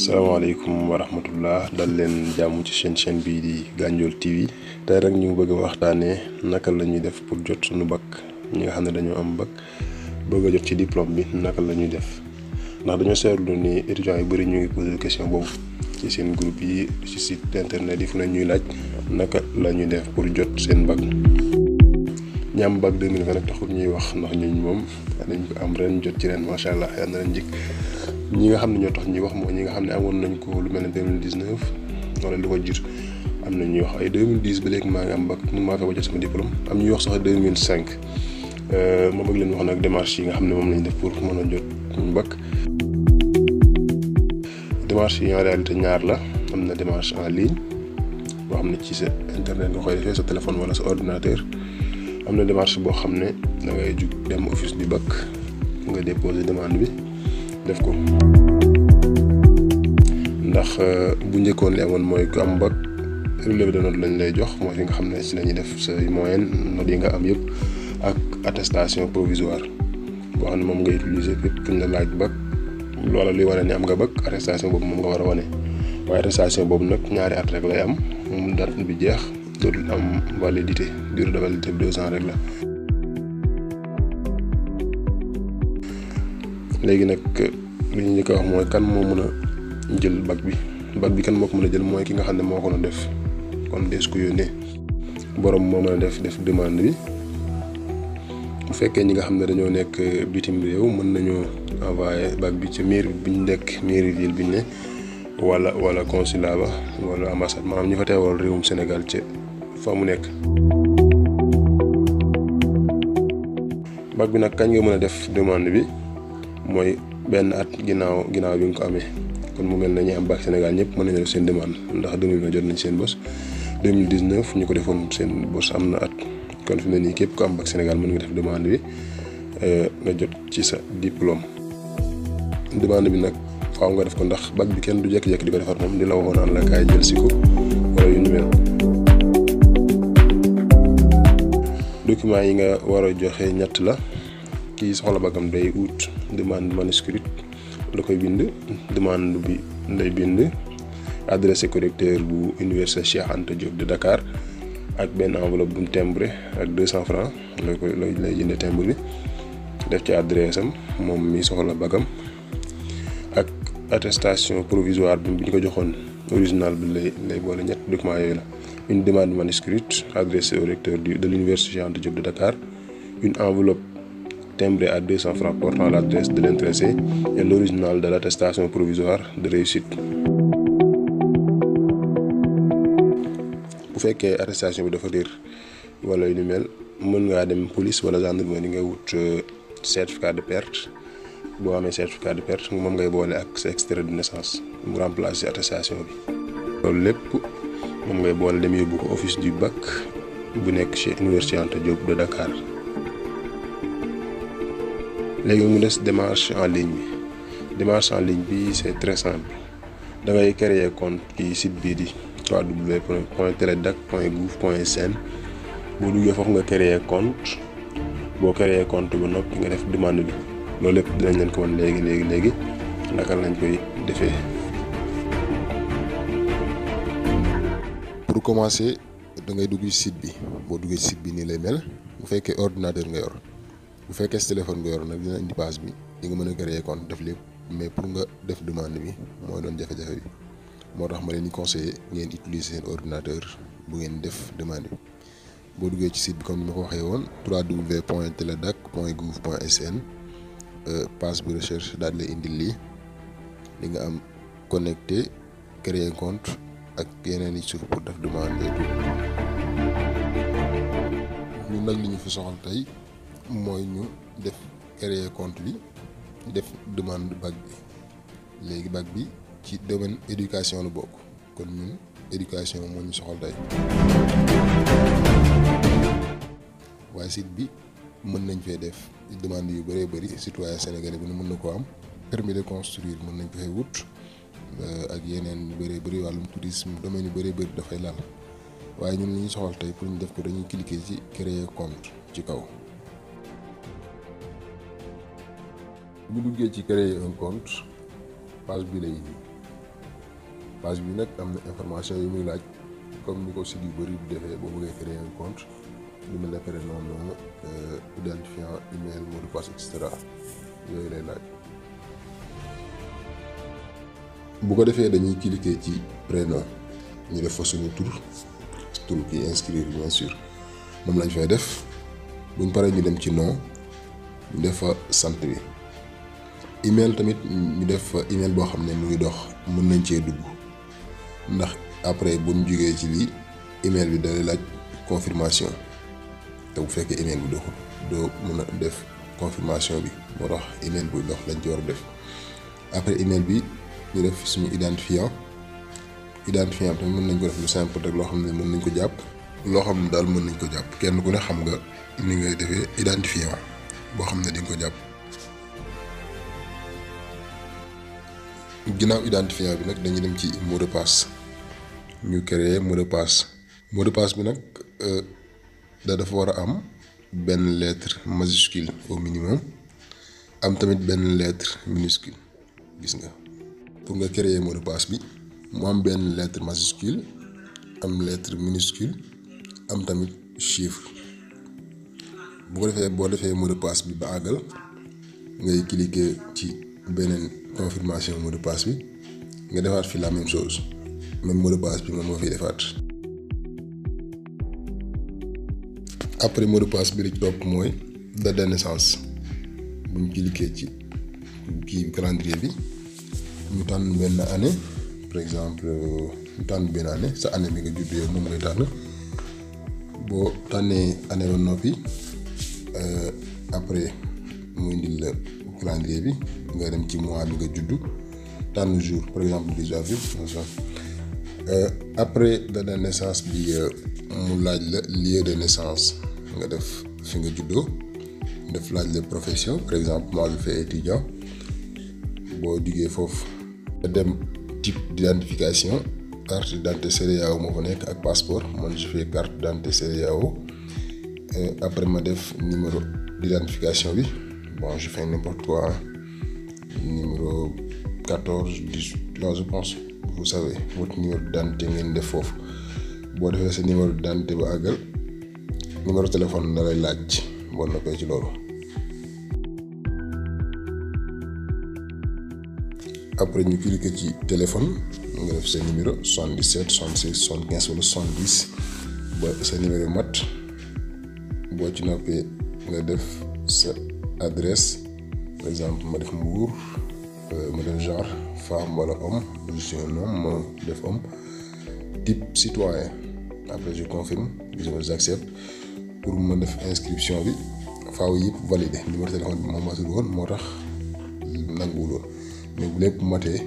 salaamaaleykum wa rahmatullah dal leen jàmm ci chaîne bii di Gandiol TV tey rek ñu bëgg a waxtaanee naka la ñuy def pour jot suñu bac ñi nga xam ne dañoo am bac bëgg a jot ci diplôme bi naka la ñuy def ndax dañoo seetlu ni étudiants yu bëri ñu ngi posé question boobu ci seen groupe yi ci site internet yi fu ne ñuy laaj naka la ñuy def pour jot seen bac. ñi am bac 2020 nag taxul ñuy wax ndax ñun moom dañ ko am ren jot ci ren macha allah yal na leen njëkk. ñi nga xam ne ñoo tax ñuy wax mooy ñi nga xam ne amoon nañ ko lu mel ne 2019 wala lu ko jiitu am na ñuy wax ay 2010 ba léegi maa ngi am bac maa fa ba jot sama diplôme am ñuy wax sax 2005 ma bëgg leen wax nag démarche yi nga xam ne moom lañ def pour mën a jot bac. démarche yi en réalité ñaar la am na démarche en ligne boo xam ne ci sa internet nga koy defee sa téléphone wala sa ordinateur am na démarche boo xam ne da ngay jug dem office du bac nga déposer demande bi. def ko ndax bu njëkkoon li amoon mooy ku am bac relevé de note lañ lay jox mooy fi nga xam ne si la ñuy def say moyenne note yi nga am yëpp ak attestation provisoire boo xam ne moom nga utiliser fépp fu ñu la laaj bac loola luy wane ni am nga bac attestation boobu moom nga war a wane waaye attestation boobu nag ñaari at rek lay am moom date bi jeex dootul am validité durée de validité bi 2 ans rek la. léegi nag li ñu njëkk a wax mooy kan moo mën a jël bac bi kan moo ko mën a jël mooy ki nga xam ne moo ko doon def kon dees ko yónnee borom moo mën a def demande bi bu fekkee ñi nga xam ne dañoo nekk bitim réew mën nañoo envoyé bac bi ci mairie bi ñu nekk mairie ville bi ñu ne wala consulat ba wala ambassade maanaam ñi fa teewal réewum Sénégal ci fa mu nekk. bac bi nag kañ nga mën a def demande bi. mooy benn at ginnaaw bi nga ko amee kon mu mel ne ñi am bac Sénégal ñëpp mën nañu def seen demande ndax 2020 jot nañ seen bos 2019 ñu ko defoon seen bos am na at kon fi mu ne nii képp ko am bac Sénégal mën nga def demande bi nga jot ci sa diplôme. demande bi nag faaw nga def ko ndax bac bi kenn du jékki-jékki di ko defar moom di la waxoon naan la kaay jël si ko wala yu ñu mel. documents yi nga war a joxe ñett la. kii soxla bagam day ut demande manuscrite da koy bind demande bi day bind adressé correcteur bu université Cheikh Anta Diop de Dakar ak benn enveloppe bu mu timbré ak 200 francs lay jënde timbre bi def ci adresse am moom mi soxla bagam ak attestation provisoire bi bu ñu ko joxoon original bi lay boole ñett documents yooyu la une demande manuscrite adressée au recteur de l'université Cheikh Anta Diop de Dakar une enveloppe timbré à 200 francs portant l'adresse de l'intéressé et l'original de l'attestation provisoire de réussite. bu fekkee attestation bi dafa réer wala yu ni mel mën ngaa dem police wala gendarmerie nga wut certificat de perte boo amee certificat de perte moom ngay boole ak sa extrait de naissance mu remplacer attestation bi. loolu lépp moom ngay boole dem yóbbu ko office du bac bu nekk chez université Anta Diop de Dakar. léegi mu des démarche en ligne bi c'est très simple da ngay créer compte ci site bii di www.teledac.gouv.sn boo duggee foofu nga créer compte boo créer compte ba noppi nga def demande bi loolu lépp dinañ leen ko wan léegi naka lañ koy defee. pour commencer da ngay dugg ci site bi boo duggee ci site bi nii lay mel bu fekkee ordinateur nga yor. bu fekkee sa téléphone nga yor nag dina indi page bi di nga mën a créer compte def lépp mais pour nga def demande bi mooy doon jafe-jafe bi moo tax ma leen di conseiller ngeen utiliser seen ordinateur bu ngeen def demande bi. boo duggee ci site bi comme ni ma ko waxee woon www.teledac.gouv.sn page bi recherche daal di lay indil lii di nga am connecté créer compte ak yeneen yi suuf pour def demande et tout. ñun nag li ñu fi soxal tey. mooy ñu def créer compte bi def demande bac bi léegi bac bi ci domaine éducation la bokk kon ñun éducation moo ñu soxal tey waaye site bi mën nañ fee def demande yu bëree bëri citoyen sénégalais bi mën na ko am permis de construire mën nañ ko fay wut ak yeneen yu bëree bëri wàllum tourisme domaine yu bëree bëri dafay lal waaye ñun li ñu soxal tey pour ñu def ko dañuy cliquer ci créer compte ci kaw. bu duggee ci créer un compte page bi lay page bi nag am na information yu muy laaj comme ni ko site yu bëri di defee boo bëggee créer un compte lu mel ne prénom identifiant email mot de passe et cetera yooyu lay laaj. bu ko defee dañuy cliquer ci prénom ñu def fa suñu tur ki inscrire bien sûr moom lañ fay def buñ paree ñu dem ci nom ñu def fa sant bi. email tamit ñu def fa email boo xam ne mu ngi dox mën nañ cee dugg ndax après buñ jógee ci lii email bi dalay laaj confirmation te bu fekkee email bi doxul doo mën a def confirmation bi moo tax email buy dox lañ ci war a def. après email bi ñu def suñu identifiant tamit mën nañ ko def lu simple rek loo xam ne mën nañ ko jàpp loo xam ne daal mën nañ ko jàpp kenn ku ne xam nga ni ngay defee identifiant boo xam ne di nga ko jàpp. ginnaaw identifiant bi nag dañuy dem ci mot de passe ñu créer mot de passe bi nag dafa war a am benn lettre majuscule au minimum am tamit benn lettre minuscule gis nga pour nga créer mot de passe bi mu am benn lettre majuscule am lettre minuscule am tamit chiffre. bu ko defee boo defee mot de passe bi ba àggal ngay cliquer ci beneen confirmation mot de passe bi nga defaat fi la même chose même mot de passe bi moom moo fiy defaat. après mot de passe bi li ci topp mooy date de naissance bu ñu cliquer ci kii calendrier bi ñu tànn benn année par exemple ñu tànn benn année sa année bi nga judd yow moom ngay tànn boo tànnee année ba noppi après mu indil la calendrier bi nga dem ci mois bi nga juddu tànn jour par exemple 10 avril après date de naissance bi mu laaj la lieu de naissance nga def fi nga juddoo def laaj la profession par exemple moi je fais étudiant boo jugee foofu nga dem type d'identification carte d'identité CEDEAO moo fa nekk ak passeport man je fais carte d'identité CEDEAO après ma def numéro d'identification bi bon je fais n'importe quoi numéro 14 18 là je pense vous savez votre numéro d'identité ngeen def foofu boo defee sa numéro d'identité ba àggal numéro téléphone na lay laaj boo noppee ci loolu. après ñu cliquer ci téléphone nga def sa numéro 77 76 75 wala 70 ba sa numéro mat boo ci noppee nga def sa adresse par exemple ma def Mbour ma def genre femme wala homme je suis un homme ma def homme type citoyen après je confirme j'accepte pour ma def inscription bi faaw yëpp validé numéro téléphone bi moom matul woon moo tax nanguwul woon mais bu lépp matee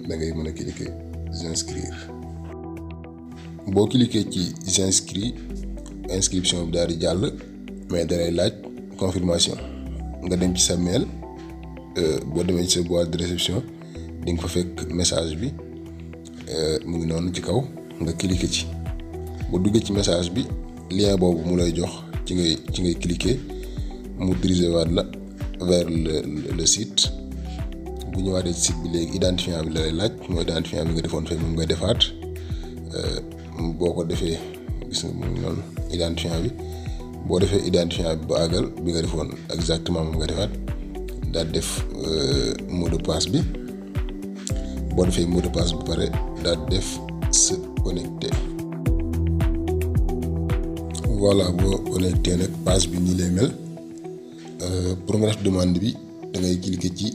da ngay mën a cliquer s'inscrire boo cliquer ci s'inscrire inscription bi daal di jàll mais dalay laaj confirmation nga dem ci sa mail boo demee ci sa boîte de réception di nga fa fekk message bi mu ngi noonu ci kaw nga cliquer ci boo duggee ci message bi lien boobu mu lay jox ci ngay cliquer mu diriger waat la vers le site bu ñëwaatee ci site bi léegi identifiant bi la lay laaj mooy identifiant bi nga defoon fee moom ngay defaat boo ko defee gis nga mu ngi noonu identifiant bi boo defee identifiant bi ba àggal bi nga defoon exactement moom nga defaat daal def mot de passe bi boo defee mot de passe bi pare daal def se connecter. voilà boo connecté nag page bi nii lay mel pour nga def demande bi da ngay cliquer ci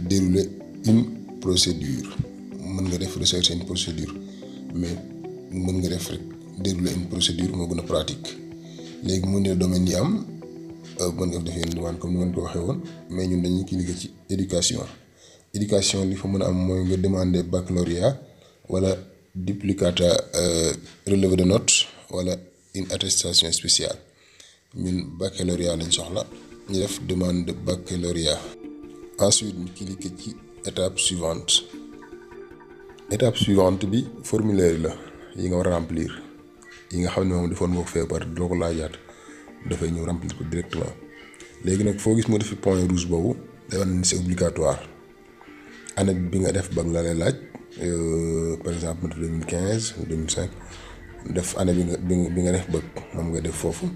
dérouler une procédure mën nga def rechercher une procédure mais mën nga def rek dérouler une procédure moo gën a pratique léegi mu ne domaine yi am mën nga defee une demande comme ni ma ko waxee woon mais ñun dañuy cliquer ci éducation li fa mën a am mooy nga demander baccalauréat wala duplicata relevé de notes wala une attestation spéciale ñun baccalauréat lañ soxla ñu def demande de baccalauréat. ensuite ñu cliquer ci étape suivante bi formulaire la yi nga war a remplir yi nga xam ne moom defoon nga ko feebar doo ko laajaat dafay ñëw remplir ko directement léegi nag foo gis moo def fi point rouge boobu day wane ni c'est obligatoire année bi nga def bac la lay laaj par exemple 2015 2005 def année bi nga def bac moom nga def foofu.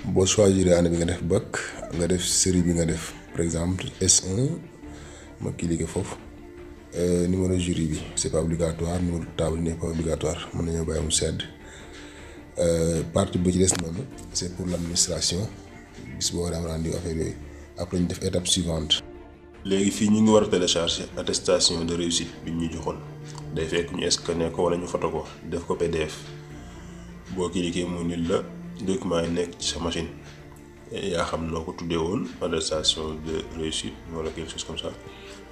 boo choisir année bi nga def bac nga def série bi nga def par exemple S1 ma cliquer foofu. Numéro jury bi c'est pas obligatoire, numéro de table n'est pas obligatoire, mën nañoo bàyyi mu sedd. Partie bu ci des noonu c'est pour l'administration bis boo war a am rendez-vous affaire yooyu après ñu def étape suivante. léegi fii ñu ngi war a télécharger attestation de réussite bi ñu joxoon day fekk ñu scanner ko wala ñu photo ko def ko PDF boo cliquer mu nit la document yi nekk ci sa machine yaa xam noo ko tuddee woon attestation de réussite wala quelque chose comme ça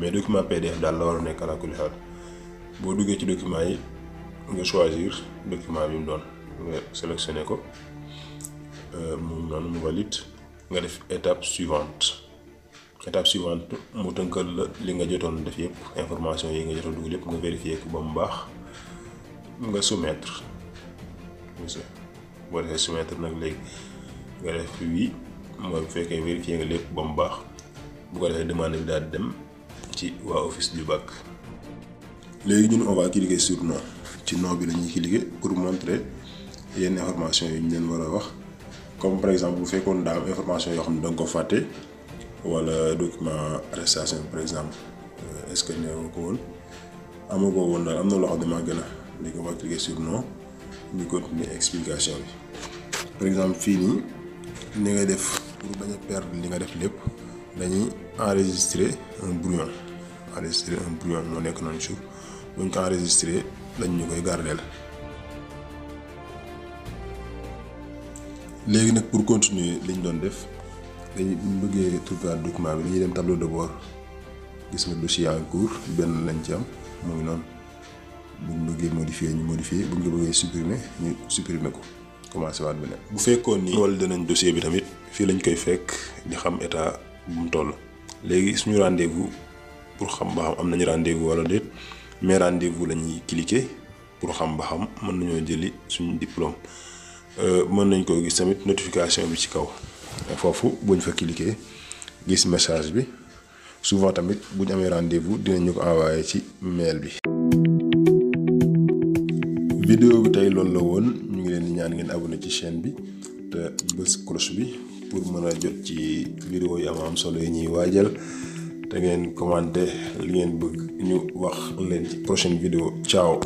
mais document PDF daal la war a nekk ala kulli xaal boo duggee ci document yi nga choisir document bi mu doon nga sélectionné ko mu noonu mu valide nga def étape suivante mu tënkal la li nga jotoon def yëpp information yi nga jotoon dugg lépp nga vérifier ko ba mu baax nga soumettre boo defee soumettre nag léegi nga def oui mooy bu fekkee vérifier nga lépp ba mu baax bu ko defee demande bi daal di dem ci waa office du bac. léegi ñun on va cliquer sur non ci non bi la ñuy cliquer pour montrer yenn information yi ñu leen war a wax comme par exemple bu fekkoon daa am information yoo xam ne da nga ko fàtte wala document attestation par exemple est-ce que nee ko woon amagoo woon daal am na loo xam ne maa gën a léegi on va cliquer sur non ñu continuer explication bi. par exemple fii nii ni nga def pour bañ a perdre li nga def lépp dañuy enregistrer un brouillon moo nekk noonu suuf bu ñu ko enregistrer dañ ñu koy gardeel. léegi nag pour continuer li ñu doon def dañuy bu ñu bëggee trouver document bi dañuy dem tableau de bord gis nga dossier en cours benn lañ ci am mu ngi noonu bu ñu bëggee modifier ñu modifier bu ñu ko bëggee supprimer ñu supprimer ko commencé waat beneen. bu fekkoon ni wala danañ dossier bi tamit fii lañ koy fekk di xam état bu mu toll. léegi suñu rendez-vous pour xam ba xam am nañu rendez-vous wala déet mais rendez-vous la ñuy cliquer pour xam ba xam mën nañoo jëli suñu diplôme. mën nañ ko gis tamit notification bi ci kaw foofu buñ fa cliquer gis message bi souvent tamit buñ amee rendez-vous dinañu ko envoyer ci mail bi. vidéo bi tey loolu la woon ñu ngi leen di ñaan ngeen abonné ci chaîne bi te bës cloche bi pour mën a jot ci vidéo yi am solo yi ñuy waajal te ngeen commenter li ngeen bëgg ñu wax leen ci prochaine vidéo ciao.